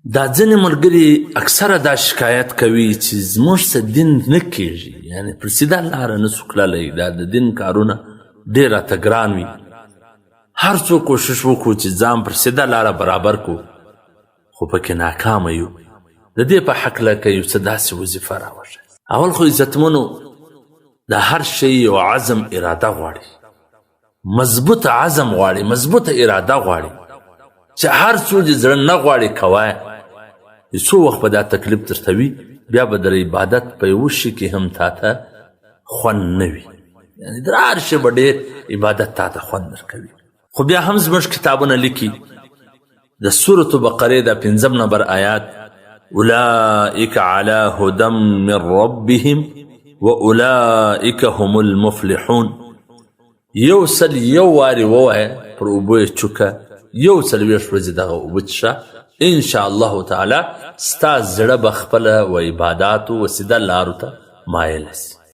دا ځینې ملګري اکثره دا شکایت کوي چې زموږ څه دین نه کیږي، یعنی پر سیده لاره نه سو کړلی، دا د دین کارونه ډېر راته ګران وي. هر څو کوشش وکړو چې ځان پر سیده لاره برابر کړو، خو پکې ناکامه یو. د دې په هکله که یو څه داسې وظیفه راوښیاست. اول خو عزتمنو، د هر شی یو عزم اراده غواړي، مضبوط عزم غواړي، مضبوطه اراده غواړي چې هر څو دې زړه نه غواړي کوه. یو څو وخت به دا تکلیف درته وي، بیا به در عبادت په یوه شي کې هم تا ته خوند نه وي، یعنې در هر شي به ډېر عبادت تا ته خوند درکوي. خو بیا هم زموږ کتابونه لیکي د سورة بقرې دا پنځم نمبر آیات: اولئک علی هدى من ربهم واولئک هم المفلحون. 101 وارې ووایه، پر اوبو یې چوکه، 41 ورځې دغه اوبه څښه، ان شاء الله تعالی ستا زړه به خپله و عباداتو و سیده لارو ته مایله سي.